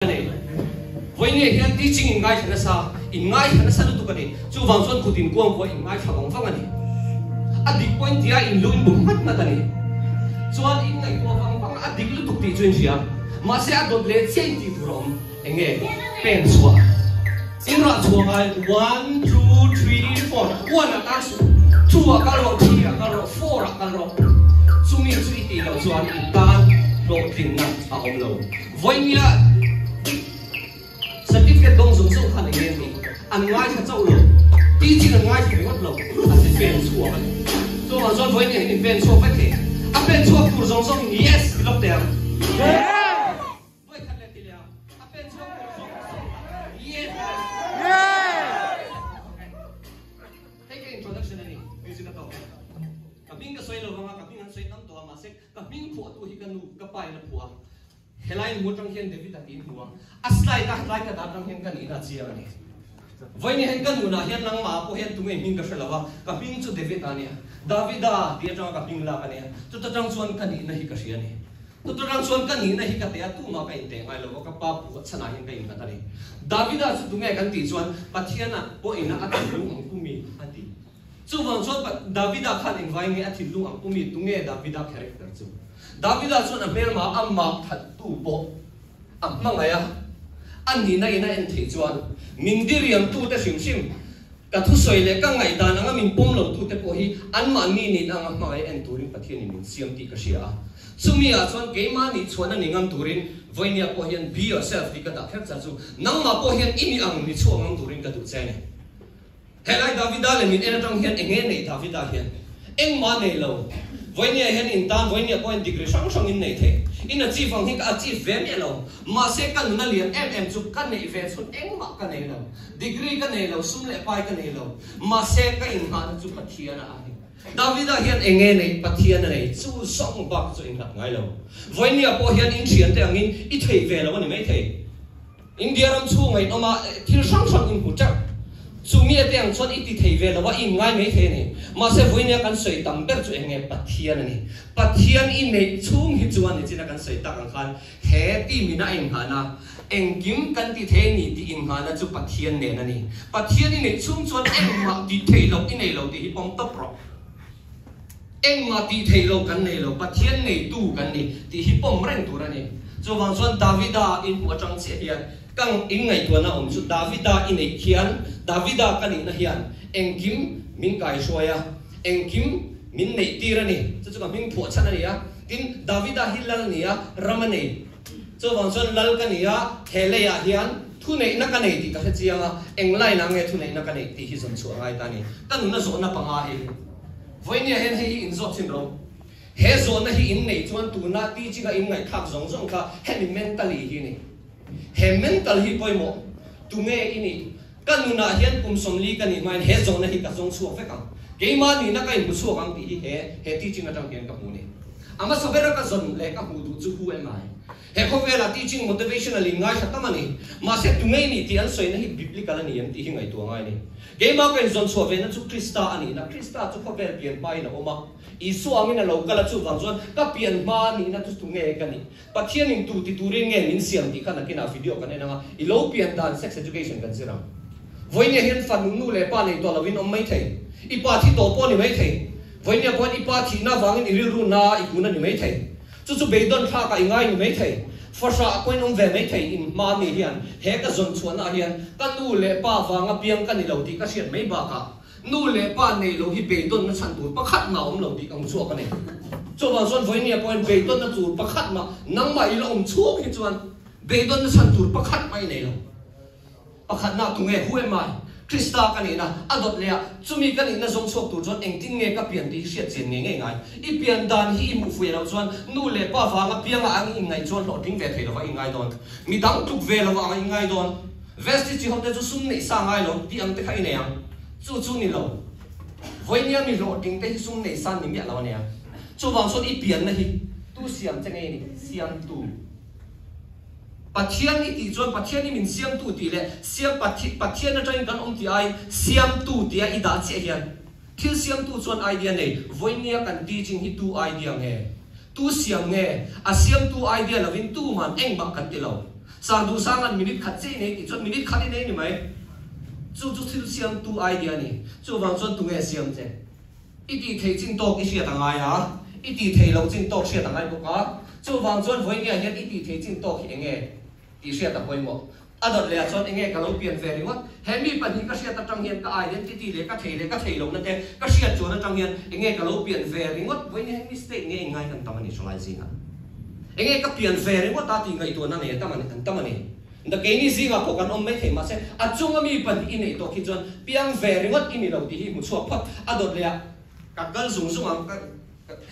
A ni. Vawiin hian teaching in ngaithla nasa, in ngaithla nasa lutuk a ni. Chuvang chuan kut in kuang kuah in ngaithla vang vang a ni. A dik pawhin tia in lu in bu nghat nghat a ni. Chuan in ngaihtuah vang vang a, a dik lutuk tih chu in hria. Mahse a dawt leh chiah in tih tur a awm. Eng nge? Pen chhuah. In rah chhuah ngai one, two, three, four. One ah kal suh, two ah kal rawh, three ah kal rawh, four ah kal rawh. Chumi chu i tih loh chuan i tan hlawhtlinna a awm lo. Vawinia certificate dawng zawng zawng khan eng nge ni? An ngaithla chauh lo. Teaching an ngaithla ringawt lo. A ti pen chhuak a ni. Chuvang chuan vawinia hian in pen chhuak vek thei. A pen chhuak tur zawng zawng in yes ti lawk teh ang. Yes! Vawi khat leh ti leh ang. A pen chhuak tur zawng zawng yes! Yes! Okay. Hei ka introduction a ni. Music a tawk. Ka hming ka sawi lo vang a, ka hming an sawi tam tawh a, mahse Ka hming phuahtu hi ka nu, ka pa in a phuah a, helai in hmu atang hian David a tiin hmu a, a slide a hetlai ka dah atang hian ka nihna a chiang a ni. Vawiin hian ka nunah hian nangmah pawh hian tunge hming ka hre lo a, ka hming chu David a nia, Davida tih atanga ka hming lak a nia, chuta tang chuan ka nihna hi ka hria a ni. Chuta tang chuan ka nihna hi ka teh a, tumah ka inteh ngai lo va, ka pa phuah chhanah hian ka innghat a ni. Davida chu tunge kan tih chuan Pathiana pawhin a thinlung ang pumi a ti. Chuvang chuan Davida khan engvai nge a thinlung ang pumi tunge Davida character chu? Davida chuan a hmelma a mak that tu pawh a hmangaih a, a nihna in a en theih chuan min diriam tu te hrim hrim, ka thusawi leh ka ngaihdan anga min pawm lo tu te pawh hi anmahni nin anga hmangaih en turin Pathian in min siam tih ka hria a. Chumi ah chuan keimah nih chhuahna ni ngam turin Vawinia pawh hian be yourself tih ka dah kher cha chu nangmah pawh hian i ni ang ni chhuak ngam turin ka duh che a ni. Helai Davida leh min en atang hian enge neih Davida hian engmah nei lo. Vawinia hian in tan vawinia pawh hian degree hrang hrang in nei thei. In achieve ang hi ka achieve ve miah lo. Mahse ka nuna lian em em chu ka neih ve chhun engmah ka nei lo. Degree ka nei lo, sum leh pai ka nei lo. Mahse ka inghahna chu Pathian a ni. Davida hian enge neih Pathian a nei chu zawng bak chu innghat ngai lo. Vawinia pawh hian in thiante angin i thei ve lo a ni maithei. India ram chhunga in awm a, thil hrang hrang in hmu teuh. Chu mi ate ang chuan i ti thei ve lo a, i inngai mai thei a ni. Mahse vawinia kan sawi tam ber chu eng nge? Pathian a ni. Pathian i neih chhung hi chuan nichina kan sawi tak ang khan he team in a inghahna, engkim kan ti thei a ni tih inghahna chu Pathian nen a ni. Pathian i neih chhung chuan engmah tih theih loh i nei lo tih hi pawm tawp rawh. Engmah tih theih lo kan nei lo, Pathian neitu kan ni tih hi pawm reng tur a ni. Chuvang chuan Davida in hmuh atang chiah hian ka inngaihtuahna awm chu Davida i neih khian Davida ka nihna hian engkim min kaihruai a, engkim min neih tir a ni. Chu chu ka hming phuah chhan a ni a. Tin, Davida hi lal ni a, ram a nei. Chuvang chuan lal ka ni a, he leiah hian thuneihna ka nei tih ka hre chiang a, eng line ah nge thuneihna ka neih tih hi zawn chhuah a ngai ta a ni. Ka nuna zawhna panga hi. Vawinia hian hei hi in zawt chin rawh. He zawhna hi in neih chuan tuna teaching a in ngaihthlak zawng zawng kha hemi mentally hi ni. He mental hi pawimawh tunge i nih? Ka nunah hian kum 40 ka nih hmain he zawhna hi ka zawng chhuak vek ang. Keimah nihna ka inhmu chhuak ang tih hi he he teaching atang hian ka hmu ni. A hmasa bera ka zawn leh ka hmuh duh chu who am I? He khawvelah teaching motivational in ngaithla tam a ni. Mahse tunge i nih tih an sawina hi biblical a ni em tih hi ngaihtuah ngai a ni. Keimah ka inzawn chhuah vehna chu Krista a nihna, Krista chu khawvel pian hmain a awm a, Isua angin a lo kal a, chuvang chuan ka pian hma nihna chu tunge ka nih? Pathianin tu ti turin nge min siam tih kha nakinah video kan en ang a, i lo pian dan sex education kan zir ang. Vawinia hian fanu nu leh pa nei tawh lovin awm mai thei, i pa thi tawh pawh a ni mai thei, vawinia pawhin i pa thihna avangin i rilru na i kun a ni mai thei. Chu chu beidawn thlakah i ngai ni mai thei. Fahrah pawhin awm ve mai thei. In hma mi hian he ka zawn chhuahna ah hian ka nu leh pa vanga piang ka ni lo tih ka hriat mai bakah nu leh pa nei lo hi beidawnna chhan tur pakhat mah awm lo tih ka hmu chhuak a ni. Chuvang chuan vawinia pawhin beidawnna tur pakhat mah nangmah i la awm chhung hi chuan beidawnna chhan tur pakhat mah i nei lo. Pakhatna tunge? Who am I? Krista ka nihna a dawt leh a, chumi ka nihna zawng chhuak tur chuan engtin nge ka pian tih hi hriat chian ngei ngei ngai. I pian dan hi i hmuh fuih loh chuan nu leh pa vanga pianga ang i inngaih chuan hlawhtling ve thei lova i inngai dawn. Mi dang tluk ve lova ang i inngai dawn. Vesti chi hote chu sum neih sa ngai lo tih ang te kha i nei ang. Chu chu ni lo. Vawinia mi hlawhtling te hi sum neih sa ni miah lo a nia. Chuvang chuan i pianna hi tu siam che ngei ni? Siamtu. Pathian i tih chuan Pathian i min siamtu tih leh siam Pathian atangin kan awm tih aiin siamtu tia i dah chiah hian thil siamtu chuan idea nei vawinia kan teaching hi tu idea nge? Tu siam nge? A siamtu idea lovin tuman engmah kan ti lo. Sir Duhsanga'n minute khat chiah i nei tih chuan minute khat i nei ni mai. Chu chu thil siamtu idea a ni. Chuvang chuan tunge siam che? I tih theih chin tawk i hriat a ngai a, i tih theih loh chin tawk hriat a ngai bawk a. Chuvang chuan vawinia hian i tih theih chin tawk hi enge tih hriat a pawimawh. A dawt leh ah chuan enge ka lo pian ve ringawt? He mi pahnih ka hriat atang hian ka identity leh ka thei leh ka thei lohna te ka hriat chuan atang hian enge ka lo pian ve ringawt? Vawinia hian mistake nge inngai kan tam a ni hrangai zingah. Enge ka pian ve ringawt a tih ngaihtuahna nei a tam a ni, an tam a ni. Na keini zingah pawh kan awm mai thei mahse a chunga mi pahnih i neih tawh khi chuan piang ve ringawt i ni lo tih hi hmu chhuak phawt. A dawt leh ah ka kal zung zung ang ka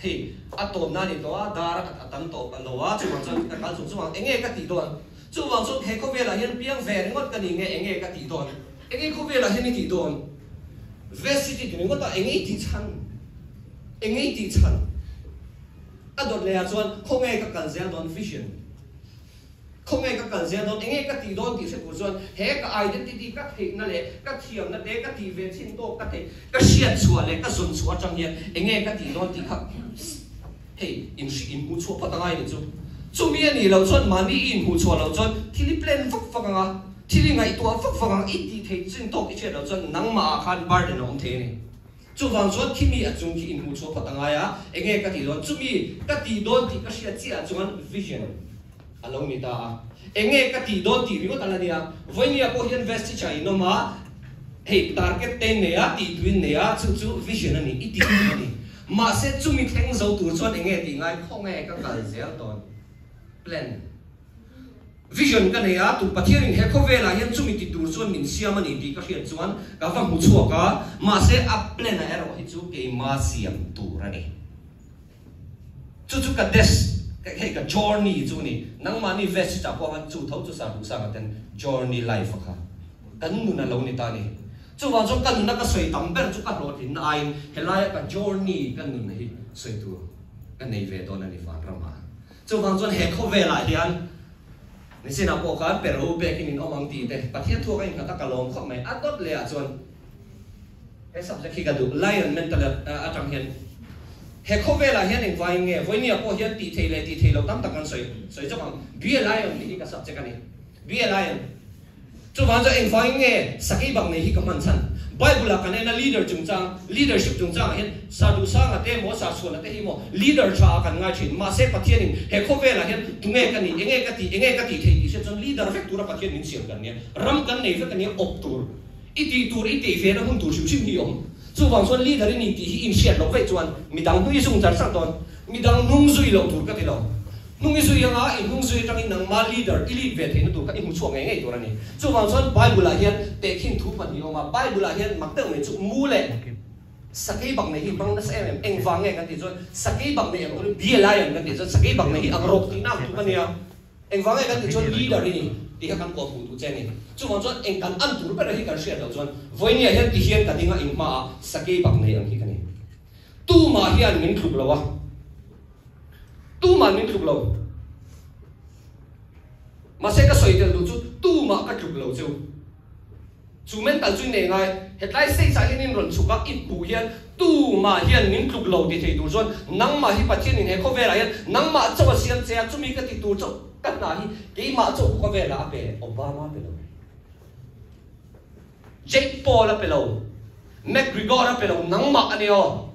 hei a tawpna a ni tawh a, dar a tam tawh lo a, chuvang chuan ka kal zung zung ang. Enge ka tih dawn? Chuvang chuan he khawvelah hian piang ve ringawt ka ni nge enge ka tih dawn? Enge khawvelah hian i tih dawn? Vest i ti ringawt a, enge i tih chhan? Enge i tih chhan? A dawt leh ah chuan khawnge ka kal zel dawn vision, khawnge ka kal zel dawn, enge ka tih dawn tih hre tur chuan he ka identity ka theihna leh ka thiamna te ka tih ve chin tawk ka theih ka hriat chhuah leh ka zawn chhuah atang hian enge ka tih dawn tih kha hei in hri in hmuh chhuah phawt angai ni chu. Chumi a nih loh chuan mahni i inhmuh chhuah loh chuan thil i plan vak vak anga thil i ngaihtuah vak vak ang i tih theih chin tawk i hriat loh chuan nangmah ah khan burden a awm thei a ni. Chuvang chuan khi mi a chung khi inhmuh chhuah phawt a ngai a, enge ka tih dawn? Chumi ka tih dawn tih ka hriat chiah ah chuan vision a lo ni ta a. Enge ka tih dawn tih ringawt a la nia. Vawinia pawh hian vestiture in awm a, hei target te in nei a, tih tuin nei a, chu chu vision a ni, i tih tur a ni. Mahse chumi thleng zo tur chuan enge tih ngai? Khawnge ka kal zel dawn? Plan. Vision ka nei a, tu Pathianin he khawvelah hian chumi ti tur chuan min siam a ni tih ka hriat chuan ka va hmu chhuak a, mahse a plan a erawh hi chu keima siam tur a ni. Chu chu ka des, hei ka journey chu a ni. Nangmahni vest chah pawh khan chu tho chu sar duh sang aten journey life a kha kan nun a lo ni ta a ni. Chuvang chuan ka nuna ka sawi tam ber chu ka hlawhtlinna aiin helaia ka journey ka nun hi sawi tur ka nei ve dawn a ni vanramah. Chuvang chuan he khawvelah hian Nisinah pawh khan Peru pekin in awm ang tih te Pathian thu a ka innghat a ka lawm khawp mai. A dawt leh ah chuan he subject hi ka duh Lion mental atang hian he khawvelah hian engvaiin nge vawinia pawh hian tih theih leh tih theih loh tam tak kan sawi sawi zawk ang. Be a lion tih hi ka subject a ni. Be a lion. Chuvang chuan engvangin nge sakei bak nei hi ka hman chhan? Bible-ah kan en a leader chungchang, leadership chungchangah hian Saduhsanga te emaw Sahchhuana te hi emaw leader tha ah kan ngai thin. Mahse Pathianin he khawvelah hian tunge ka nih, enge ka tih, enge ka tih theih tih hriat chuan leader vek tura Pathian min siam kan nia. Ram kan nei vek ania awp tur, i tih tur, i tih vena hun tur hrim hrim hi awm. Chuvang chuan leader i ni tih hi inhriat loh veih chuan midang hnung i zung char char dawn. Midang hnung zui loh tur ka ti lo. Hnung i zui anga i hnung zui atangin nangma leader i lead ve theihna tur kha i hmu chhuak ngei ngei tur a ni. Chuvang chuan Bible-ah hian tehkhin thu pahnih a awm a, Bible-ah hian mak deuh mai chu mu leh sakei bak nei hi hmang nasa em em. Engvang nge kan tih chuan sakei bak nei ang turin be a lion kan tih chuan sakei bak nei hi ang rawk tihna ang tum a nia. Engvang nge kan tih chuan leader i ni tih kha kan kuah hmuh duh che a ni. Chuvang chuan eng kan an tur ber hi kan hriat loh chuan vawinia hian ti hian ka ding a inhmaah sakei bak nei ang hi ka ni. Tumah hian min tluk lo a. Tumah min tluk lo. Mahse ka sawi tel duh chu tumah ka tluk lo cheu. Chu mental chu i nei ngai. Hetlai stage ah hian in rawn chhuk a, i hmuh hian tumah hian min tluk lo ti thei tur chuan nangmah hi Pathianin he khawvelah hian nangmah chauh a siam che a, chumi ka ti tur chauh ka hna hi keimah chauh ka khawvelah a pe Obama pe lo. Jake Paul a pe lo, McGregor a pe lo, nangmah a ni aw.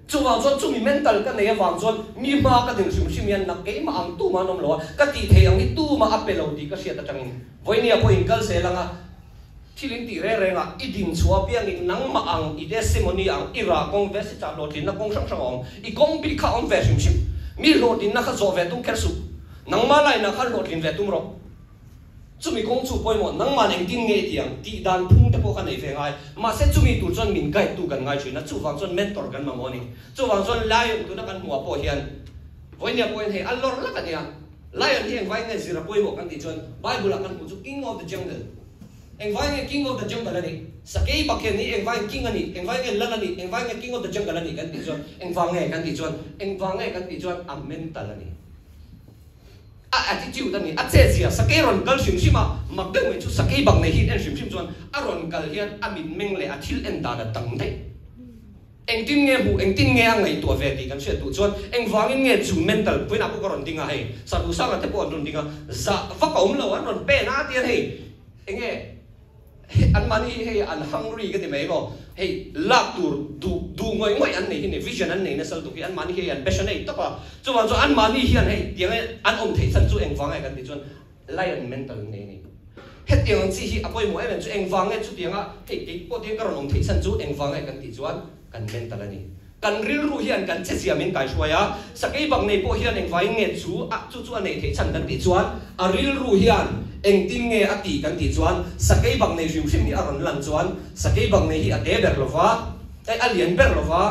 Chuvang chuan chumi mental ka nei avang chuan mi hma ka ding hrim hrim hian nak keimah ang tumah an awm lo a, ka tih theih ang hi tumah a pe lo tih ka hriat atangin vawinia pawh in kal zel anga thil in tih reng reng ah i din chhuah apiangin nangmah ang i testimony ang i rah kawng ve si chah hlawhtlinna kawng hrang hrang a awm, i kawng bik kha a awm ve hrim hrim, mi hlawhtlinna kha zawh ve tum kher suh, nangmah line ah khan hlawhtlin ve tum rawh. Chumi kawng chu pawimawh nangman engtin nge i tiang tih dan phung te pawh ka nei ve ngai. Mahse chumi tur chuan min guide tu kan ngai thin a, chuvang chuan mentor kan mamawh a ni. Chuvang chuan Lion tuna kan hmuh ah pawh hian vawinia pawhin hei a lawr lak a nia. Lion hi engvai nge zir a pawimawh kan tih chuan Bible ah kan hmuh chu King of the Jungle. Engvai nge King of the Jungle a nih? Sakei bak hian hi engvai King a nih? Engvai nge Lal a nih? Engvai nge King of the Jungle a nih kan tih chuan engvang nge kan tih chuan engvang nge kan tih chuan a mental a ni. A attitude a ni, a chetzia, sakei rawn kal hrim hrim a, mak deuh mai chu sakei bang nei hi en hrim hrim chuan a rawn kal hian a mitmeng leh a thil en dan a dang daih. Engtin nge hmuh, engtin nge a ngaihtuah ve tih kan hriat duh chuan engvangin nge chu mental puiinah pawh ka rawn ding a hei, Sarhusanga te pawh an rawn ding a, zah vak a awm lo, an rawn pen a tian hei enge anmahni hi hei an hungry ka ti mai maw, hei lak tur duh duh ngawih ngawih an nei hi ni, vision an nei nasa lutuk hi anmahni hi hei an passionate tawp a, chuvang chuan anmahni hian hei tiang an awm theih chhan chu engvang nge kan tih chuan Lion mental an nei a ni. Hetiang ang chi hi a pawimawh em em chu engvang nge chutianga hei kei pawh tiang ka rawn awm theih chhan chu engvang nge kan tih chuan kan mental a ni. Kan rilru hian kan che zia min kaihruai a, sakei bak nei pawh hian engvangin nge chu a chu chu a neih theih chhan kan tih chuan a rilru hian engtin nge a tih kan tih chuan sakei bak nei hrim hrim hi a rawn lan chuan sakei bak nei hi a te ber lova, a lian ber lova,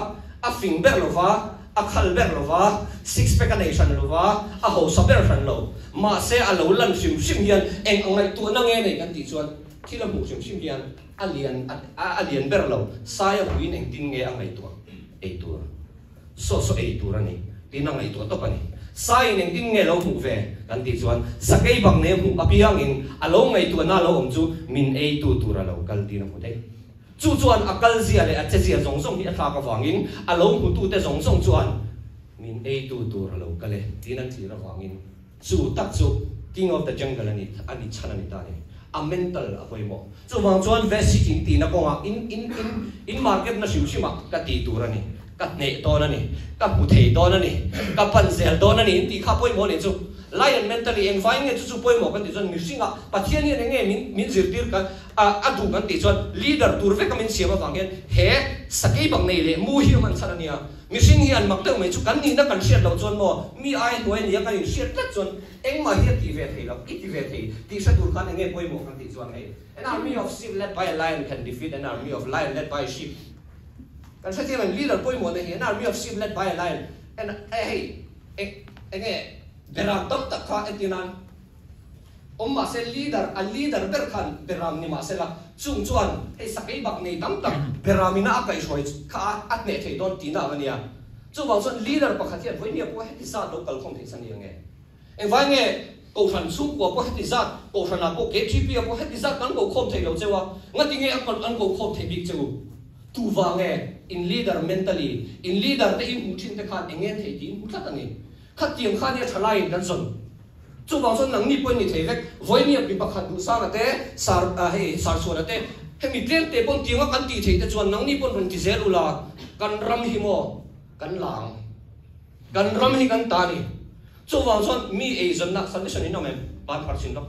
a fing ber lova, A khal ber lo va, six pack a nei hran lo va, a hausa ber hran lo. Mahse a lo lan hrim hrim hian eng a ngaihtuahna nge nei kan tih chuan thil a hmuh hrim hrim hian a lian a lian ber lo. Sai a huiin engtin nge a ngaihtuah ei tur? Saw saw ei tur a ni tiin a ngaihtuah tawp a ni. Saiin engtin nge lo hmuh ve kan tih chuan sakei bak nei a hmuh apiangin a lo ngaihtuahna a lo awm chu min eitu tur a lo kal tiin a hmu daih. Chu chuan a kalzia leh a chezia zawng zawng hi a thlak avangin a lo hmutute zawng zawng chuan min eitu tur a lo kal e tiin an thlir avangin chu tak chu King of the Jungle a ni a ni chhan a ni ta a ni. A mental a pawimawh. Chuvang chuan Vesic in tihna kawngah in in in in market na hrim hrimah ka ti tur a ni, ka hneh dawn a ni, ka hmu thei dawn a ni, ka pan zel dawn a ni in tih kha pawimawh a nih chu. Lion mentally engvai nge chu chu pawimawh kan tih chuan mihringah Pathian hian enge min min zirtir kan a a duh kan tih chuan leader tur veka min siam avang hian he sakei bang nei leh mu hi a hman chhan a nia. Mihring hi an mak deuh mai chu kan nihna kan hriat loh chuan maw mi ai hnuai nia kan inhriat tlat chuan engmah hi a ti ve thei lo, i ti ve thei tih hre tur khan enge pawimawh kan tih chuan hei An army of sheep led by a lion can defeat an army of lion led by a sheep kan hrethiam em leader pawimawhna hi an army of sheep led by a lion and hei Enge beram tam tak kha entir nan awm mahse leader a leader ber khan beram ni mahsela chung chuan hei sakei bak nei tam tak beram ina a kaihhruai kha a hneh thei dawn tihna ang ania. Chuvang chuan leader pakhat hian vawinia pawh heti zat lo kalkhawm theih chhan ni ang e. Engvai nge Kohhran chhungkua pawh heti zat, Kohhranah pawh KTP ah pawh heti zat kan kokhawm thei lo cheu a, ngati nge an kokhawm thei bik cheu? Tu vang nge in leader mentally, in leader te in hmuh thin te khan eng nge thei tih in hmu tlat a ni. Khatiang kha nia thalaiin kan zawn. Chuvang chuan nangni pawhin ni thei vek, vawinia mi pakhat Duhsanga te, Sar hei Sarchhuana te, hemi tlem te pawn tianga kan tih theih te chuan nangni pawn rawn ti zel ula, kan ram hi maw kan la ang. Kan ram hi kan ta a ni. Chuvang chuan mi eizawnna solution in awm em? Ban phar chin lawk.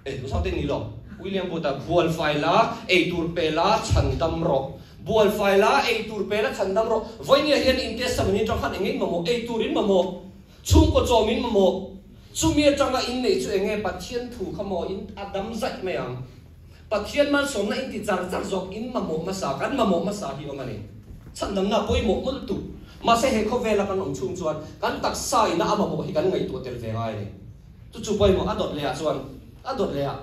Ei duh sang te ni lo. William Booth-a bual fai la, ei tur pe la, chhan dam rawh. Bual fai la, ei tur pe la, chhan dam rawh. Vawinia hian in testament atang khan eng in mamawh? Ei tur in mamawh. Chhungkaw chawm in mamawh. Chumi atanga in neih chu eng nge? Pathian thu kha maw in a dam zaih mai ang. Pathian malsawmna in ti char char zawk in mamawh hmasa, kan mamawh hmasa hi awm a ni. Chhandamna pawimawh mawlh tu. Mahse he khawvela kan awm chhung chuan kan taksa ina a mamawh hi kan ngaihtuah tel ve ngai a ni. Chu chu pawimawh a dawt leh ah chuan a dawt leh ah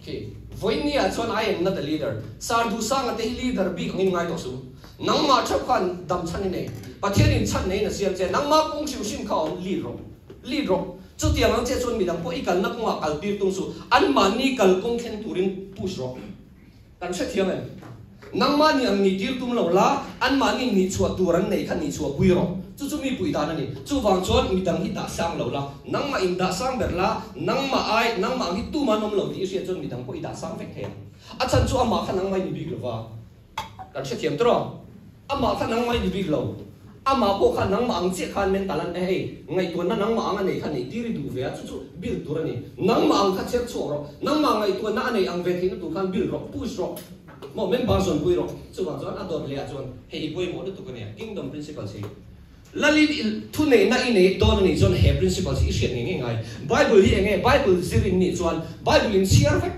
khi vawiin ah chuan I am not a leader. Sar Duhsanga te hi leader bik angin ngai tawh suh. Nangmah theuh khan dam chhan i nei. Pathian in chhan neiin a siam che. Nangmah kawng hrim hrim kha awm lead rawh. Lead rawh. Chutiang ang che chuan midang pawh i kalna kawngah kal tir tum suh. Anmahni kal kawng thleng turin push rawh. Kan hrethiam em? Nangmahni ang nih tir tum lo la, anmahni nih chhuah tur an neih kha nih chhuah pui rawh. Chu chu mi pui dan a ni. Chuvang chuan midang hi dah sang lo la, nangmah in dah sang ber la, nangmah ai, nangmah ang hi tum an awm lo tih i hriat chuan midang pawh i dah sang vek thei ang. A chhan chu amah kha nangmah i ni bik lo va. Kan hrethiam tawh rawh. Amah kha nangmah i ni bik lo. Amah pawh kha nangmah ang chiah khan mental an hei ngaihtuahna nangmah ang a nei kha neih tir i duh ve a, chu chu build tur a ni. Nangmah ang kha chher chhuak rawh. Nangmah ngaihtuahna a nei ang ve theihna tur khan build rawh, push rawh. Maw member zawn pui rawh. Chuvang chuan a dawt leh ah chuan hei i pawimawh lutuk a nia, kingdom principles hi. Lalin i thuneihna i nei dawn a nih chuan he principles hi i hriat ngei ngei ngai. Bible hi enge? Bible zir in nih chuan Bible in chhiar vek.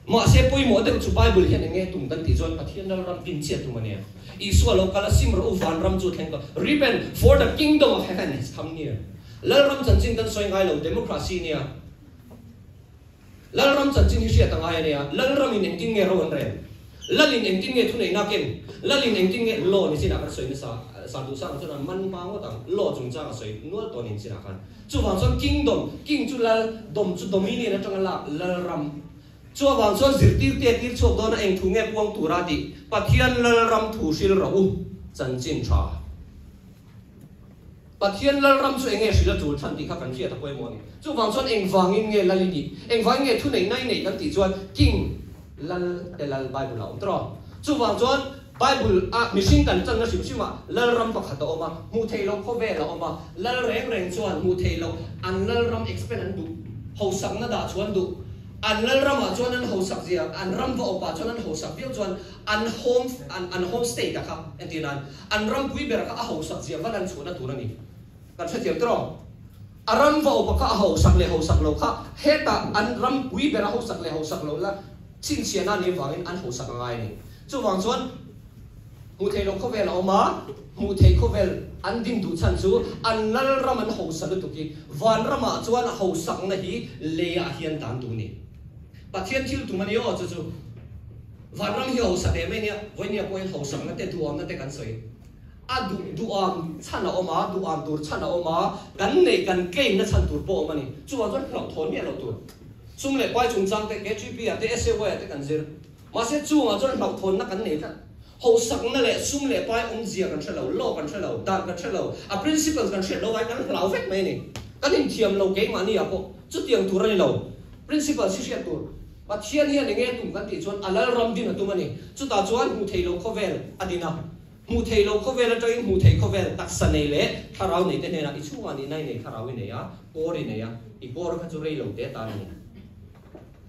Mahse pawimawh deuh chu Bible hian enge tum kan tih chuan Pathian lalram din chiah tum a nia. Isua lo kal a sim rawh u vanram chu thleng tawh. Repent for the kingdom of heaven has come near. Lalram chanchin kan sawi ngai lo democracy nia. Lalram chanchin hi hriat a ngai a nia. Lalram in engtin nge ro an rel? Lal in engtin nge thuneihna a ken? Lal in engtin nge law ni chinah kan sawi nasa Sar duh sang chuan an man hma ngawt ang. Law chungchang a sawi nual tawh nin chinah khan. Chuvang chuan kingdom, king chu lal, dom chu dominion atanga lak lalram. Chuvang chuan zirtirte a tir chhuak dawn a, eng thu nge puang tura tih Pathian Lalram thu hril rawh u, chanchin tha. Pathian Lalram chu eng nge hril a tul chhan tih kha kan hriat a pawimawh a ni. Chuvang chuan engvangin nge Lal i nih? Engvangin nge thuneihna i neih kan tih chuan King Lal te Lal Bible ah a awm tawh a. Chuvang chuan Bible a mihring kan channa hrim hrim ah Lalram pakhat a awm a, hmuh theih loh khawvel a awm a, Lal reng reng chuan hmuh theih loh an Lalram expand an duh, hausakna dah chuan duh. An Lalramah chuan an hausak zia, an ram va awpah chuan an hausak viau chuan an home an home state a kha entir nan an ram pui ber kha a hausak zia va lan chhuahna tur a ni. Kan hrethiam tawh rawh. A ram va awpa kha a hausak leh hausak lo kha hetah an ram pui ber a hausak leh hausak lo la chhinchhiahna a nih avangin an hausak a ngai a ni. Chuvang chuan hmuh theih loh khawvel a awm a, hmuh theih khawvel an din duh chhan chu an lal ram an hausa lutuk hi vanramah chuan hausakna hi leiah hian dan duh a ni. Pathian thil tum a ni aw chu chu. Vanram hi hausa teh mai nia, vawinia pawhin hausakna te duhawmna te kan sawi. A duh duham chhan a awm a, duham tur chhan a awm a, kan neih kan claim na chhan tur pawh a awm a ni. Chuvang chuan hlauhthawn miah loh tur. Sum leh pai chungchang te, KGP ah te, SAY ah te kan zir. Mahse chungah chuan hlauhthawnna kan nei tlat. Hausakna leh sum leh pai awmzia kan hre lo, law kan hre lo, dan kan hre lo, a principles kan hriat lo ai kan hlau vek mai a ni. Kan inthiam lo keimahni ah pawh chutiang tur a ni lo. Principles hi hriat tur. Pathian hian enge a tum kan tih chuan a Lalram din a tum a ni. Chutah chuan hmuh theih loh khawvel a din a. Hmuh theih loh khawvel atangin hmuh theih khawvel taksa nei leh thlarau nei te hnenah i chhungah nihna i nei, thlarau i nei a, kawr i nei a, i kawr kha chu rei lo te tan a ni.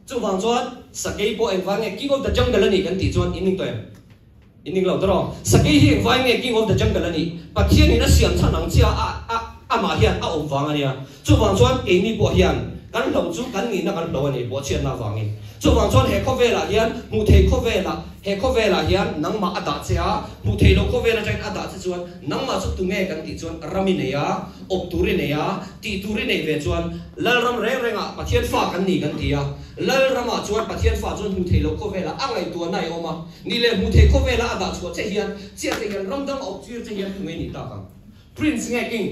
Chuvang chuan sakei pawh engvang nge King of the Jungle a nih kan tih chuan in ning tawh em? In ning lo tawh. Sakei hi engvang nge King of the Jungle a nih? Pathianin a siam chhan ang chiah a a amah hian a awm vang a nia. Chuvang chuan keini pawh hian kan hlo chu kan nihna kan hlo a ni, bawhchhiatna avangin. Chuvang chuan he khawvelah hian hmuh theih khawvelah he khawvelah hian nangmah a dah che a, hmuh theih loh khawvel atangin a dah che chuan nangmah chu tunge kan tih chuan ram i nei a, awp tur i nei a, tih tur i neih ve chuan Lalram reng rengah Pathian fa kan ni kan ti a. Lalramah chuan Pathian fa chuan hmuh theih loh khawvelah a ngaihtuahna i awm a. Ni leh hmuh theih khawvela a dah chhuah che hian, chiah che hian ram dang a awp tir che hian tunge nih tak ang? Prince nge King?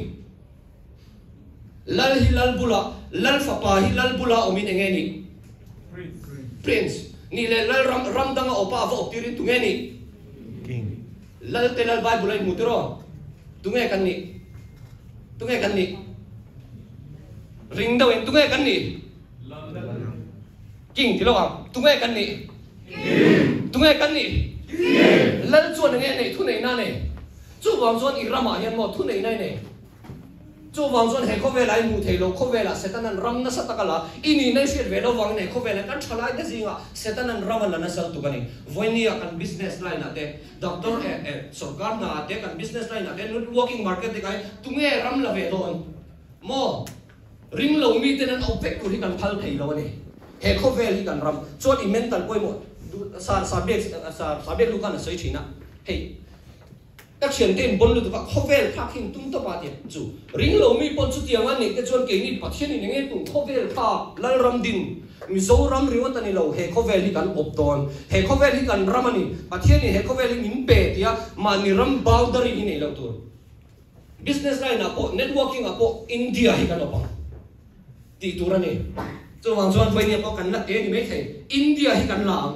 Lal hi lal bulah, lal fapa hi lal bula awmin enge nih? Prince. Ni leh lal ram, ram dang a awpa a va awp tirin tunge nih? King. Lal te lal Bible a inhmu tiraw? Tunge kan nih? Tunge kan nih? Ring deuhin tunge kan nih? King ti lo ang. Tunge kan nih? King. Tunge kan nih? King. Lal chuan enge nei thuneihna nei? Chuvang chuan i ramah hian maw thuneihna i nei? Chuvang chuan he khawvelah i hmuh theih loh khawvelah Setanan ram nasa tak a la. I nihna i hriat ve lo vangin he khawvelah kan tha lai te zingah Setanan ram a la nasa lutuk a ni. Vawinia kan business line ah te, doctor eh eh sorkar hna ah te, kan business line ah te, working market te kai tunge ram la ve dawn maw? Ring lo mi ten an awp vek tur hi kan phal thei lo a ni. He khawvel hi kan ram chuan i mental pawimawh sa sa biak sa sa biak lu khan a sawi thin a, hei ka thiante in bon lutuk a khawvel thlak hi in tum tawp a tia chu ring lo mi pawn chutiang a nih te chuan keini Pathian in enge tum khawvel thlak Lalram din Mizoram ringawt a ni lo he khawvel hi kan awp dawn he khawvel hi kan ram a ni Pathian in he khawvel hi min pe tia mahni ram boundary hi nei loh tur. Business line ah pawh networking ah pawh India hi kan awp ang tih tur a ni. Chuvang chuan Vainia pawh kan la te ni mai thei. India hi kan la ang.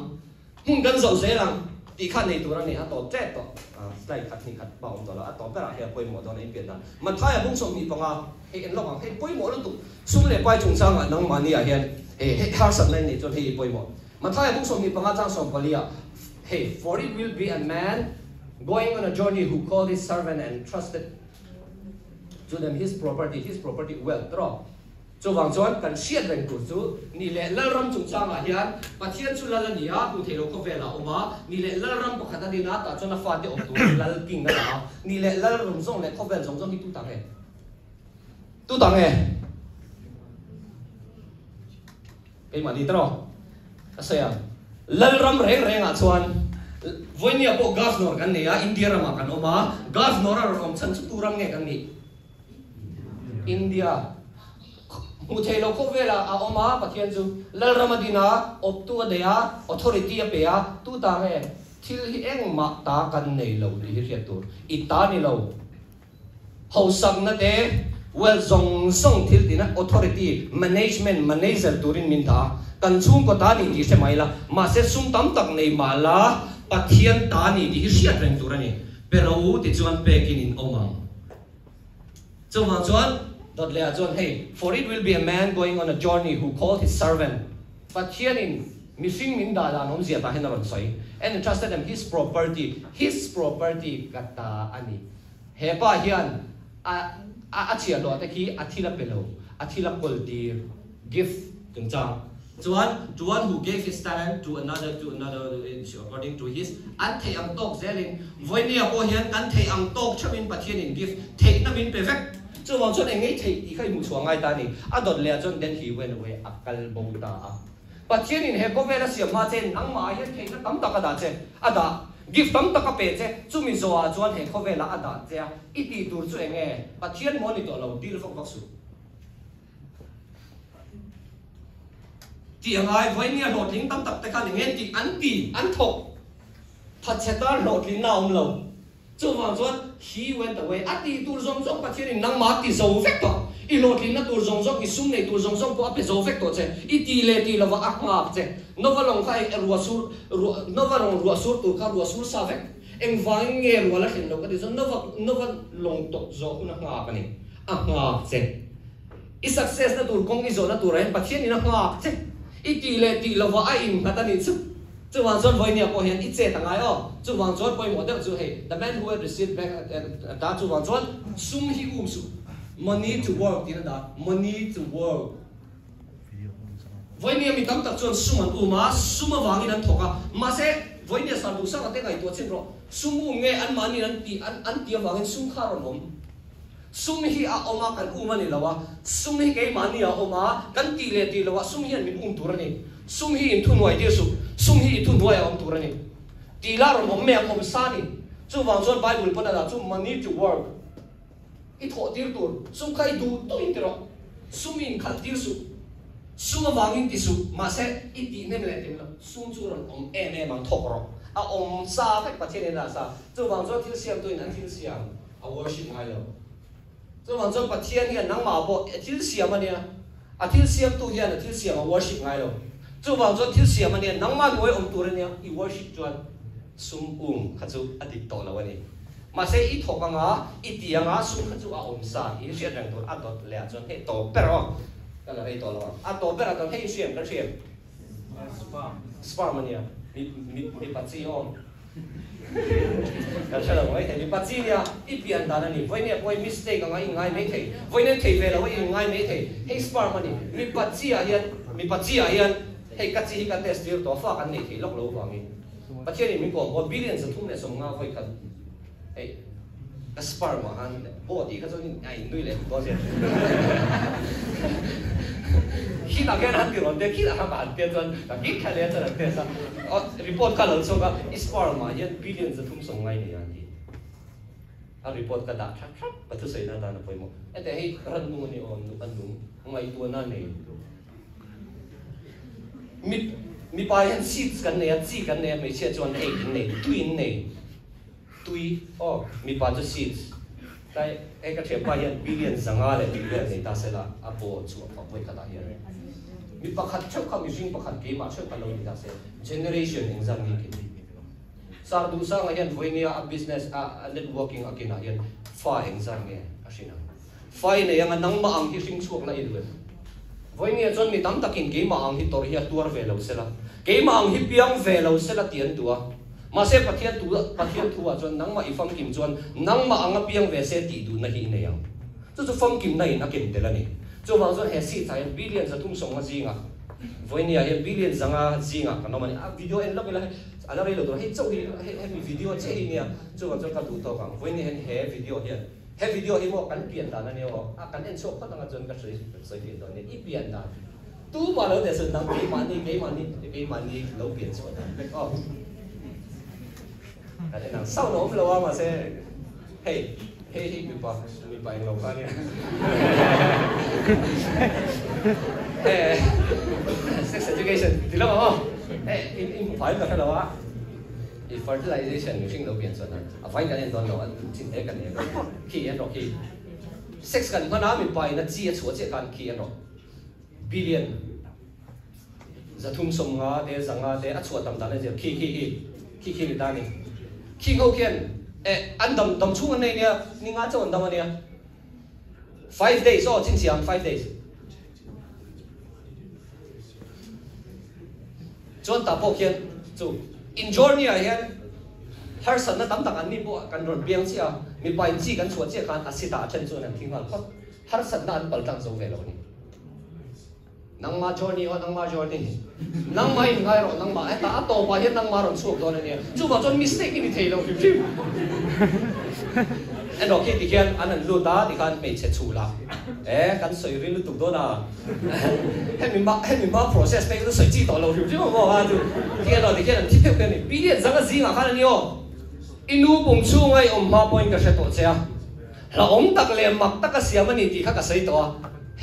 Hmun kan zoh zel ang tih kha nei tur a ni. A tawp tep tawh. Slide khat hnih khat pawh a awm tawh lo. A tawp berah hei a pawimawh dawn a inpian dan. Mathaia bung 25 hei en lawk ang. Hei pawimawh lutuk. Sum leh pai chungchangah nangmahni ah hian hei harsatna in neih chuan hei hi pawimawh. Mathaia bung 25 chang 14 ah hei For it will be a man Going on a journey who called his servant and trusted to them his property, his property wealth tawh. Chuvang chuan kan hriat reng tur chu ni leh Lalram chungchangah hian Pathian chu Lal a ni a, hmuh theih loh khawvelah a awm a, ni leh Lalram pakhat a din a, tah chuan a fate awm turin Lal king a dah a, ni leh Lal rum zawng leh khawvel zawng zawng hi tu tah nge? Tu tah nge? Keimah ni tawh a sawi a, Lalram reng rengah chuan Vawinia pawh Governor kan nei a, India ramah kan awm a, Governor a rawn awm chhan chu tu ram nge kan nih? India. Hmuh theih loh khawvelah a awm a, Pathian chu Lalram a din a, awptu a nei a, authority a pe a, tu ta nge? Thil hi engmah ta kan nei lo tih hi hriat tur. I ta ni lo. Hausakna te. Wealth zawng zawng thil tina authority, management, manager turin min dah a, kan chhungkaw ta ni tih hre mai la, mahse sum tam tak nei mah la Pathian ta ni tih hi hriat reng tur a ni. Pe ro u tichuan pekin in awm ang. Chuvang chuan dawt lehah chuan hei, For it will be a man going on a journey who called his servant, Pathianin mihring min dah dan awmzia tah hian a rawn sawi, and entrusted them his property, his property ka ta a ni. He pa hian a a chhiahhlawh te khi a thil a pe lo, a thil a kawl tir, gift, chungchang. Chuan, to one who gave his talent to another, to another, according to his, an theih ang tawk zelin, vawinia pawh hian kan theih ang tawk theuhin Pathianin gift, theihna min pe vek. Chuvang chuan eng ngei theih tih kha i hmuh chhuah ngai ta a ni. A dawt leh ah chuan then he went away, a kal bo ta a. Pathianin he khawvel a siam hma che, nangmah ah hian theihna tam tak a dah che, a dah, gift tam tak a pe che, chumi zawh ah chuan he khawvelah a dah che a, i tih tur chu eng nge? Pathian maw ni tawh lo, dil vak vak suh. Tih a ngai, vawinia hlawhtling tam tak te khan eng nge tih an ti, an thawk. Thatchhe tan hlawhtlinna a awm lo. Chuvang chuan he went away, a tih tur zawng zawng Pathianin nangmah a ti zo vek tawh. I hlawhtlinna tur zawng zawng, i sum nei tur zawng zawng pawh a pe zo vek tawh che. I ti leh ti lova a nghak che. Nova lawng kha eng ruah sur, ruah, Nova lawng ruah sur tur kha ruah sur sa vek. Engvangin nge ruah la thlen lo ka ti chuan Nova, Nova lawng tawp zawh hun a nghak a ni. A nghak che. I success na tur kawng i zawhna turah hian Pathian in a nghak che. I tih leh tih lovah a innghat a nih chu. Chuvang chuan vawinia pawh hian i chet a ngai aw. Chuvang chuan pawimawh deuh chu hei, the man who had received back ta chuvang chuan sum hi um suh. Money to work tiin a dah. Money to work. Vawinia mi tam tak chuan sum an um a, sum avangin an thawk a. Mahse, vawinia san duh sang ate ngaihtuah chin rawh. Sum um nge anmahniin an tih an tih avangin sum kha a rawn awm. Sum hi a awm a, kan um a ni lo a, sum hi keimahni a awm a, kan tih leh tih loah sum hian min um tur a ni. Sum hi inthuhnuai tir suh, sum hi i thuhnuai a awm tur a ni. Tih lah rawn awm mai ang, awm sa a ni. Chuvang chuan Bible pawn a dah chu money to work, i thawh tir tur, sum kha i duh duhin ti rawh, sum i inkhalh tir suh, sum avangin ti suh, mahse i tih hnem leh tim loh, sum chu rawn awm em em ang, thawk rawh, a awm sa vek Pathian in a dah sa. Chuvang chuan thil siamtuin a thil siam. A worship ngai lo. Chuvang chuan Pathian hian nangmah pawh a thil siam a nia, a thil siamtu hian a thil siam a worship ngai lo. Chuvang chuan thil siam a nia, nangmah hnuai awm tur a nia, i worship chuan sum um kha chu a dik tawh lo a ni. Mahse i thawk anga, i ti anga sum kha chu a awm sa tih hi hriat reng tur a dawt leh ah chuan hei tawp ber aw, ka la rei tawh lo ang, a tawp ber ah chuan hei hriam kan hriam. Sperm a nia, mipa chi aw. Kan hre lo mai thei, mipa chi nia i pian dan a ni. Vawinia pawh i mistake anga i inngai mai thei, vawinia thei ve lo a i inngai mai thei. Hei sperm a ni, mipa chi ah hian, mipa chi ah hian hei ka chi hi ka test tir tawh a, fa kan nei thei lawk lo vangin Pathianin min kawm pawh billion 350 vawi khat hei ka sperm ah khan aw tih kha chuan a in nui leh dawn zel. Khitah khian an ti rawn te, khitah khan ka han tia chuan ka kik thla leh a chuan an test a, aw report kha a lo chhuak a, i sperm ah hian billion 350 nei a an ti. A report ka dah thlap thlap, ka thusawi na atan a pawimawh. Hetiang hi rannung a ni aw, a nung, ngaihtuahna a nei. Mi mipa hian seeds kan nei a, chi kan nei a, hmeichhia chuan egg in nei, tui in nei. Tui aw, mipa chu seeds. Tlai hei ka thianpa hian billion 500 leh million nei ta sela a paw chhuah phah vawi khatah hian mi pakhat theuh kha mihring pakhat keimah theuh kha lo ni ta se generation engzat nge kin. Sar Duhsanga hian vawinia a business a networking a kinah hian fa engzat nge a hrin ang. Fa i nei anga nangmah ang hi hring chhuak la i duh em? Vawinia chuan mi tam takin keimah ang hi tawrh hi a tuar ve lo sela, keimah ang hi piang ve lo sela ti an duh a. Mahse Pathian tu Pathian thu ah chuan nangmah i famkim chuan nangmah anga piang ve se tih duhna hi i nei ang. Chu chu famkimna in a ken tel a ni. Chuvang chuan he seat ah hian billion 350 zingah vawinia hian billion 500 zingah kan awm a ni. A video en lawk ila hei a la rei lo tur a, hei chauh hi hei hemi video chiah hi nia. Chuvang chuan ka duh tawk ang. Vawinia hian he video hian he video hi maw kan pian dan a nia aw. A kan en chhuak phawt anga chuan ka sawi sawi pian dawn nia. I pian dan. Tumah lo teh sun dang keimahni keimahni keimahni lo pian chhuah dan vek aw. Kan en ang sound a awm lo a mahse hei hei hi mipa mipa eng lo kha ania. He sex education ti lo ang aw. Hei in in hmu fai ka hre lo a. I fertilization mihring lo pian chhuah dan a vain kan en dawn lo a chin hle kan en khi en rawh khi. Sex kan hman a mipa in a chi a chhuah chiah khan khi an rawh billion 350 te 500 te a chhuah tam dan a zir khi khi khi khi khi ni ta ni. Khing ho khian eh an dam dam chhung an nei nia ni nga chauh an dam ania. 5 days aw chhinchhiah ang 5 days. Chuan tah pawh khian chu in journey ah hian harsatna tam tak an ni pawh kan rawn piang chiah a, mipa in chi kan chhuah chiah khan a sit ah a then chuan an thi nghal phawt. Harsatna an pal tlang zo ve lo a ni. Nangmah journey aw nangmah journey nangmah in ngai rawh nangmah hetah a tawpah hian nangmah rawn chhuak dawn a nia chuvang chuan mistake i ni thei lo hrim hrim. Erawh khi tikhian an han lut a tikhan hmeichhe chhul a e kan sawi rin lutuk dawn a hemi hma hemi hma process phei chu sawi chi tawh lo hrim hrim ang aw a chu khi erawh tikhian an thi pheuh pheuh a ni billion zanga zingah khan a ni aw i nu pum chhunga i awm hma pawhin ka hre tawh che a hlauhawm tak leh mak taka siam a ni tih kha ka sawi tawh a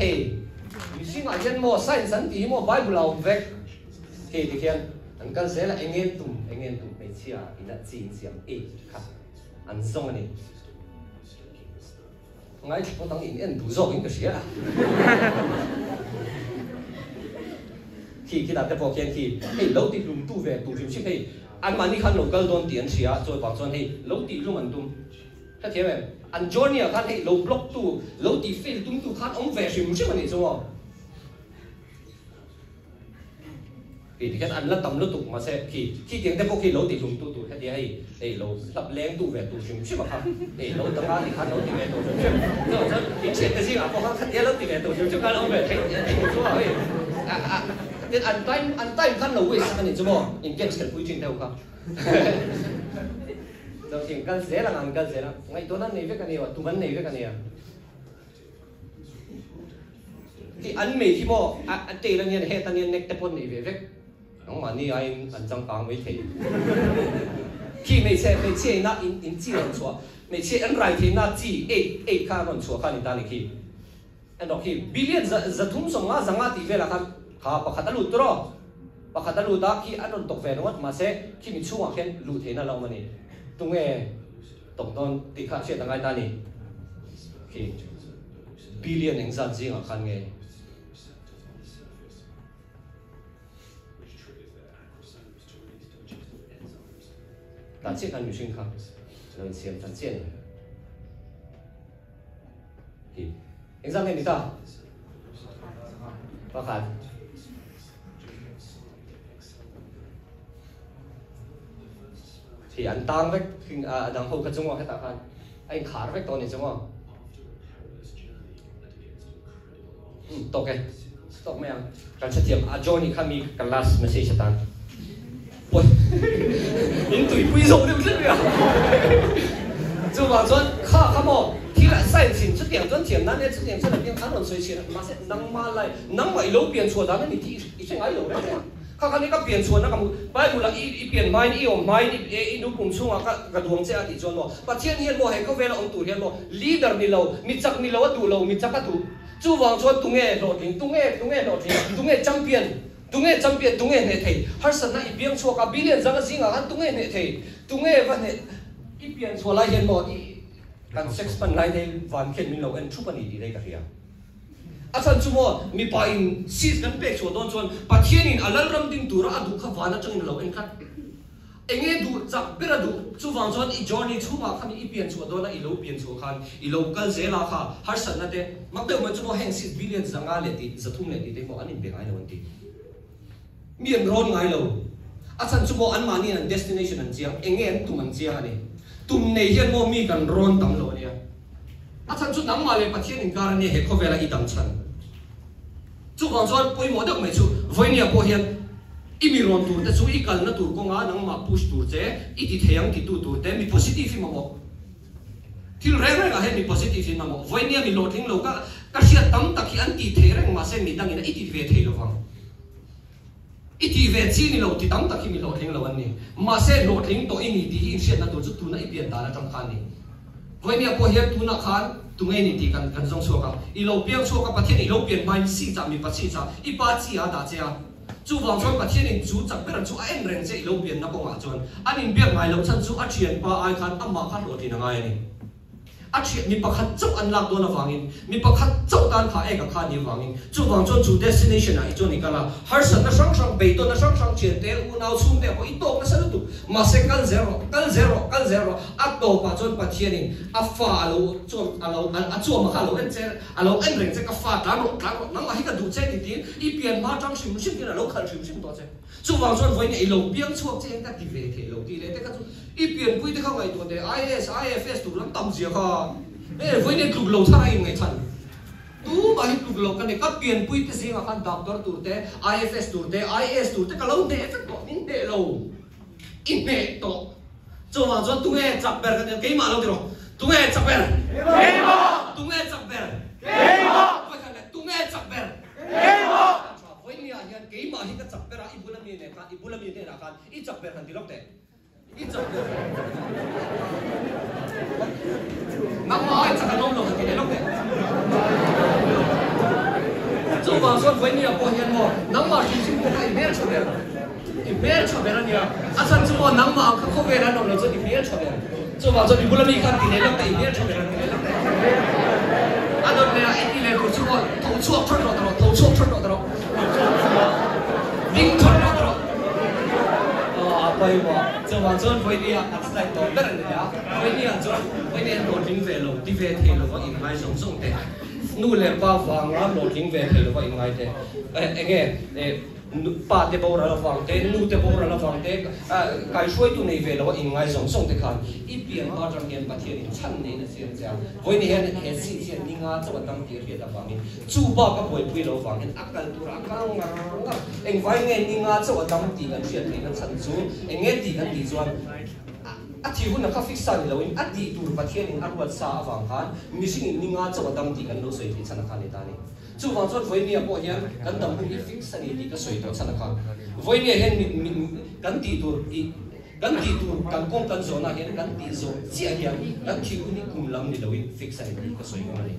hei mihringah hian maw science an tih hi maw bible a awm vek hei tikhian an kal zel a eng en tum eng en tum hmeichhia ina chi in siam ei kha an zawng a ni. Ngaithla pawh dang in en duh zawk in ka hria. Khi khilai te pawh khian khi hei lo ti hlum tu ve tur hrim hrim hei anmahni khan lo kal dawn tih an hria a chuan vang chuan hei lo tih hlum an tum. Hrethiam em? An journey ah khan hei lo block tu lo tih fail tum tu khan awm ve hrim hrim a nih chu maw? Khi tikhian an la tam lutuk mahse khi khi tiang te pawh khi lo ti hlum tu tur hetia hei hei lo hlap leng tu ve tur hrim hrim a kha hei lo tanga tikhan lo ti ve tur hrim hrim chuan chuan in thian te zingah pawh khan khatia lo ti ve tur hrim hrim khan awm ve thei thei chu a hei a a tin an time an time khan lo waste sak a ni chu maw in games khelh pui thin deuh kha chuan khi an kal zel ang an kal zel ang ngaihtuahna an nei vek a nia tum an nei vek a nia. Hi an mei khi maw a tail anian head anian neck te pawh an nei ve vek nangmahni aiin an changkang mai thei khi hmeichhe hmeichhia ina in in chi rawn chhuah hmeichhia an rai theihna chi eight eight kha an rawn chhuah kha a ni ta a ni khi erawh khi billion za 350 500 tih velah khan kha pakhat a lut tur aw pakhat a lut a khi an rawn tawk ve ringawt mahse khi mi chhungah khian luh theihna a la awm a ni tunge Tawk dawn tih kha hriat a ngai ta a ni. Khi billion engzat zingah khan nge? Tah chiah khan mihring kha lo insiam tan chiah a ni. Khi engzat nge ni ta? Pakhat. Khi an tang vek a dang ho kha chunga hetah khan a inkhar vek tawh a ni chu maw. Tawk e, tawk mai ang. Kan hrethiam a Johnny kha mi ka last message atan pawi in tuipui zawk deuh tlat mai a. Chuvang chuan kha kha maw thil a science in chutiang chuan thiam nan e chutiang chuan a piang an rawn sawi chhiat a mahse nangmah lai nangmah i lo pian chhuah dan a ni tih i hre ngai lo reng reng a. Kha kha ni ka pian chhuahna ka hmu Bible ah i pian hmain i awm hmain i nu pum chhungah ka ka duang che a tih chuan maw Pathian hian maw he khawvela awm tur hian maw leader ni lo mi chak ni lo a duh lo mi chak a duh chuvang chuan tunge hlawhtling tunge tunge hlawhtling tunge champion tunge champion tunge hneh thei harsatna i piang chhuak a billion zanga zingah khan tunge hneh thei tunge va hneh i pian chhuah lai hian maw i kan sex hman lai te van khian min lo en thup a ni tih te ka hria. A chhan chu maw, mipa in seat kan pek chhuah dawn chuan Pathian in a lalram ding tura a duh kha van atangin a lo en khat. Enge duh chak ber a duh? Chuvang chuan i journey chhungah khan i pian chhuah dawn a, i lo pian chhuah khan i lo kal zel a kha harsatna te mak deuh mai chu maw heng seat billion 500 leh tih 300 leh tih te hi maw an inpe ngai lo an ti. Mi an rawn ngai lo. A chhan chu maw anmahni an destination an chiang, enge an tum an chiang a ni. Tum nei hian maw mi kan rawn tam lo a nia. A chhan chu nangmah leh Pathian inkar a nia he khawvela i dam chhan. Chuvang chuan pawimawh deuh mai chu vawinia pawh hian i mi rawn tur te chu i kalna tur kawnga nangmah push tur che, i ti thei ang titu tur te mi positive i mamawh. Thil reng rengah hian mi positive in mamawh. Vawinia mi hlawhtling lo ka ka hriat tam tak hi an tih thei reng mahse mi dangin a i ti ve thei lovang. I tih ve chi ni lo ti tam tak hi mi hlawhtling lo an ni. Mahse hlawhtling tawh i ni tih hi inhriatna tur chu tuna i pian dan atang khan ni. Vawinia pawh hian tunah khan tunge ni tih kan kan zawng chhuak a. I lo piang chhuak a, Pathian i lo pian hmain si chah mipa si chah i pa chi a dah che a. Chuvang chuan Pathianin chu chak ber chu a en reng che i lo pianna kawngah chuan an inbiak ngai loh chhan chu a thianpa ai khan amah kha hlawhtlin a ngai a ni. A thian mi pakhat chauh an lak dawn avangin, mi pakhat chauh tan kha eka kha ni avangin, chuvang chuan chu destination ah i chuan i kal a, harsatna hrang hrang, beidawnna hrang hrang, thiante, unau, chhungte pawh i tawk nasa lutuk. Mahse kal zel rawh, kal zel rawh, kal zel rawh, a tawpah chuan Pathianin a fa a lo chuan a lo a chuama kha a lo en che, a lo en reng che, ka fa tlan rawh, tlan rawh, nangmah hi ka duh che ni tiin i pian hma tang hrim hrim hian a lo khalh hrim hrim tawh che. Chuvang chuan vawiin i lo piang chhuak che hian ka ti ve thei lo tih leh te kha chu i pianpui te kha ngaihtuah teh IAS, IFS tur lam tam zia kha e vawiin tluk lo thar a inngaihchhan tumah hi tluk lo ka nei ka pianpui te zingah khan doctor tur te, IFS tur te, IAS tur te ka lo hneh vek tawh min hneh lo i hneh tawh chuvang chuan tunge chak ber ka ti keimah lo ti rawh tunge chak ber keimah tunge chak ber keimah tunge chak ber keimah Vawinia hian keimah hi ka chak ber a, i bula mi nen khan, i bula mi hnenah khan i chak ber han ti lawk teh. I chak ber. Nangmah ai chak an awm lo han ti leh lawk teh. Chuvang chuan Vawinia pawh hian maw nangmah hrim hrim pawh kha i hmeltha ber. I hmeltha ber a nia. A chhan chu maw nangmah ang kha khawvel an awm lo chuan i hmeltha ber. Chuvang chuan i bula mi khan ti leh lawk teh, i hmeltha ber han ti leh lawk teh. A dawt leh a i ti leh tur chu maw tho chhuak thawt rawh ta rawh, tho chhuak thawt rawh ta rawh. Ding thawt rawh ta rawh. Aw a pawimawh. Chuvang chuan vawinia an slide tawh ber a ni a. Vawinia chuan vawinia an hlawhtling ve lo, ti ve thei lova inngai zawng zawng te, nu leh pa vanga hlawhtling ve thei lova inngai te, eng nge Pa te boral avang te, nu te boral avang te, kaihruaitu nei ve lo a inngai zawng zawng te khan i pian hma atang hian Pathianin chhan neiin a siam che a. Vawiin hian he seat hian ni nga chauh a tam tih a hriat avangin chu bak a buaipui lo avang hian a kal turah a kal ngar ngar. Engvai nge ni nga chauh a tam tih kan hriat theihna chhan chu eng nge tih kan tih chuan a thih hunah kha fix sa ni loin a tih tur Pathianin a ruat sa avang khan mihringin ni nga chauh a tam tih kan lo sawi theih chhan a kha ni ta a ni. Chuvang chuan Vawinia pawh hian kan dam hun hi fix a ni tih ka sawi tawh chhan a kha. Vawinia hian kan tih tur i kan tih tur kan kawng kan zawhna hian kan tih zawh chiah hian kan thih hun hi kum lam ni loin fix a ni tih ka sawi ngam a ni.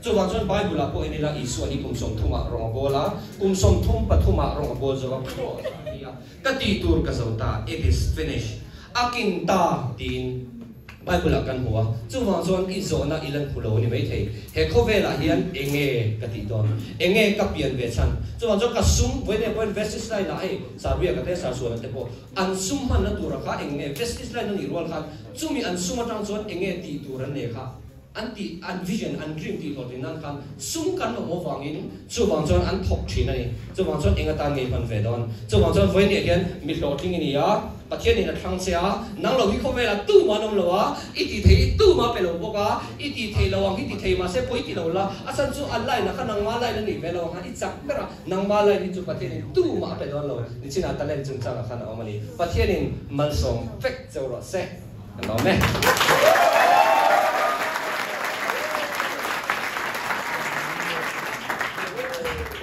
Chuvang chuan Bible ah pawh en ila Isua hi kum 30 ah rawng a bawl a, kum 33 ah rawng a bawl zo a, cross ah a ni a, ka tih tur ka zo ta, it is finished, a kin ta tiin. Bible ah kan hmu a, chuvang chuan i zawhna i lan phu lo a ni maithei. He khawvelah hian enge ka tih dawn? Enge ka pian ve chhan? Chuvang chuan ka sum, vawiin pawhin Vestige line ah hei Sarvia ka te, Sarsuana te pawh an sum hmanna tura kha eng nge Vestige line a nih rual khan chumi an sum atang chuan enge tih tur an nei kha an tih, an vision, an dream tih hlawhtlin nan khan sum kan awm avangin chuvang chuan an thawk thin a ni. Chuvang chuan eng atan ngei hman ve dawn? Chuvang chuan vawiin hian mi hlawhtling i ni a. Pathianin a thlang che a, nang lo hi khawvelah tumah an awm lo a, i tih thei i tumah pe lo bawk a, i tih thei lo ang hi ti thei mahse pawi ti lo la, a chhan chu a line ah kha nangma line a nih ve lo ang a, i chak ber a, nangma line hi chu Pathianin tumah a pe dawn lo, nichinah talent chungchangah khan a awm a ni. Pathianin malsawm vek cheu rawh se. Kan lawm e.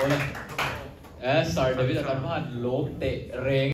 Awle. Sir David a kan hman lawm teh reng.